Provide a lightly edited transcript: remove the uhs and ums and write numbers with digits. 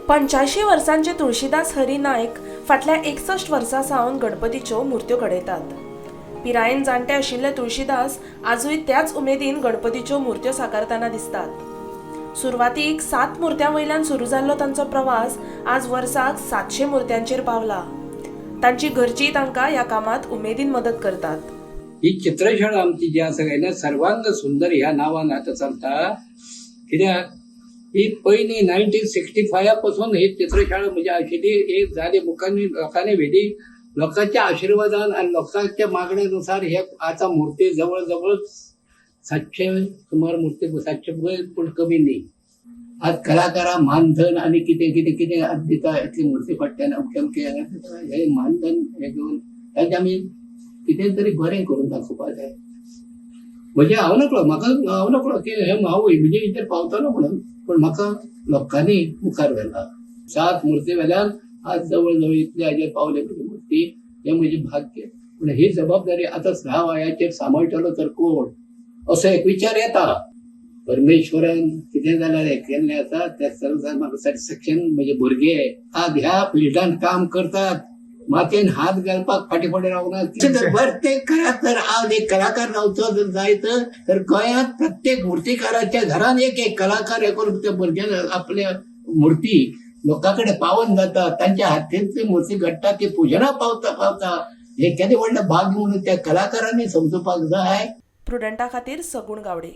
85 वर्सांचे तुळशीदास हरी नायक फाटल्या 61 वर्सां सावन गणपतीच्यो मुर्त्यो घडयतात. पिरायेन जाणटे आशिल्ले तुळशीदास आजूय त्याच उमेदीन गणपतीच्यो मुर्त्यो साकारतना दिसतात. सुरवातीक 7 मुर्त्यां वयल्यान सुरू जाल्लो तांचो प्रवास आज वर्साक 700 मुर्त्यांचेर पावला. तांची घरची तांकां ह्या कामात उमेदीन मदत करतात. ही चित्रशाळा आमची जी आसा काय ना, सर्वांग सुंदर ह्या नांवान आतां चलता. कित्याक ही पयलीं 1965 पासून ही चित्रशाळा म्हणजे आशिल्ली. एक जाली मुखांनी लोकांनी व्हेली, लोकांच्या आशिर्वादान आनी लोकांच्या मागणेनुसार हे आतां मुर्ती जवळ जवळ 700 सुमार मुर्ती, 700 वयर पूण कमी न्ही. आज कलाकारां मानधन आनी कितें कितें कितें आज दिता, इतली मुर्ती फाटल्यान अमकें अमकें हे मानधन हे घेवन तांचे आमी कितें तरी बरें करून दाखोवपाक जाय. म्हणजे हांव नकळो, म्हाका हांव नकळो की हे हांव म्हणजे इतर पावतलो म्हणून, पूण म्हाका लोकांनी मुखार व्हेला. 7 मुर्ती वेल्यान आज जवळ जवळ इतले हाजेर पावले म्हजी मुर्ती, हें म्हजें भाग्य. पूण ही जबाबदारी आतां ह्या वयाचेर सांबाळटलो तर कोण, असो एक विचार येता. परमेश्वरान कितें जाल्यार हें केल्लें आसा त्या सर्व म्हाका सॅटिस्फॅक्शन. म्हजे भुरगे आज ह्या फिल्डान काम करतात, मातयेन हात घालपाक फाटीं फुडें रावना. प्रत्येक घरात तर आज एक कलाकार रावचो जर जायत तर गोंयांत प्रत्येक मुर्तीकाराच्या घरान एक एक कलाकार हे करून त्या भुरग्यान आपल्या मुर्ती लोकां कडेन पावन जाता, तांच्या हातींतली मुर्ती घडटा, ती पुजना पावता पावता हे केदें व्हडलें भाग्य म्हणून त्या कलाकारांनी समजुपाक जाय. प्रुडंटा खातीर सगुण गावडे.